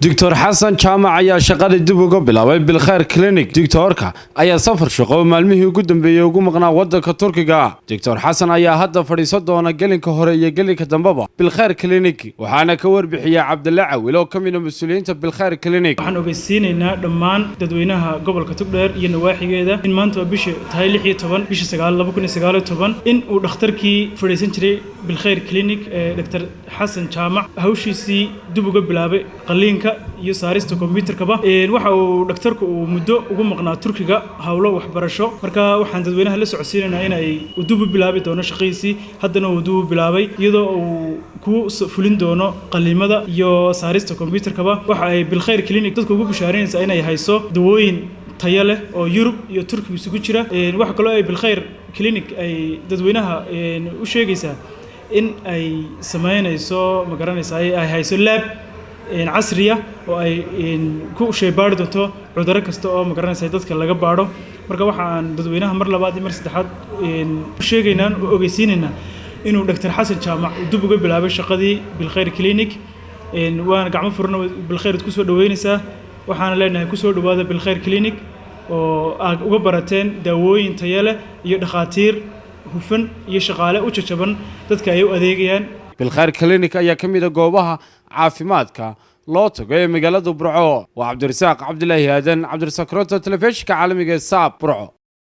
Doctor Xasan Jaamac ayaa shaqada dib uga bilaabay Bilkhayr Clinic. Doctorka ayaa safar shaqo oo maalmihii ugu dambeeyey ugu maqnaa waddanka Turkiga. Doctor Xasan ayaa hadda fadhiisan doona gelinka hore iyo gelinka dambeba Bilkhayr Clinic, waxaana ka warbixiyey Cabdalla Cawil oo ka mid ah mas-uuliyiinta Bilkhayr Clinic. Waxaan ogeysiinaynaa dhammaan dadweynaha gobolka Togdheer iyo nawaaxigeeda in maanta oo bisha tahay 16 bisha 9 2019 in uu dhakhtarkii fadhiisan jiray Bilkhayr Clinic ee Dr Xasan Jaamac hawshiisii dib uga bilaabay qaliinka iyo saarista kombiyuutarkaba. Waxa uu dhakhtarku uu muddo ugu maqnaa Turkiga howlo waxbarasho. Marka waxaan dadweynaha la socodsiinaynaa in ay uu dib u bilaabi doono shaqadiisii, haddana uu dib u bilaabay, iyadoo uu ku fulin doono qaliimada iyo saarista kombiyuutarkaba. Waxa ay Bilkhayr Clinic dadka ugu bishaarinaysaa inay hayso dawooyin tayo leh oo Yurub iyo Turkiga isugu jira. Waxa kaloo ay Bilkhayr Clinic ay dadweynaha u sheegaysaa in ay sameynayso, ma garanaysa, ay hayso lab casriya oo ay ku shaybaari doonto cudurro kasta oo, ma garanaysa, dadka laga baadho. Marka waxa aan dadweynaha mar labaad iyo mar saddexaad u sheegaynaa oo ogeysiinaynaa inuu Dr Xasan Jaamac uu dib uga bilaabay shaqadii Bilkhayr Clinic. Waana gacmo furna Bilkhayr kusoo dhaweynaysaa. Waxaana leenahay, kusoo dhawaada Bilkhayr Clinic oo aad uga barateen daawooyin tayo leh iyo dhakhaatiir hufan iyo shaqaale u jajaban dadka ay u adeegayaan. Bilkhayr Clinic ayaa ka mid ah goobaha caafimaadka loo tago ee magaalada Burco. Waa Cabdirasaaq Cabdilaahi Aadan, Cabdirasaaq Roto, telefishinka caalamiga ee Saab, Burco.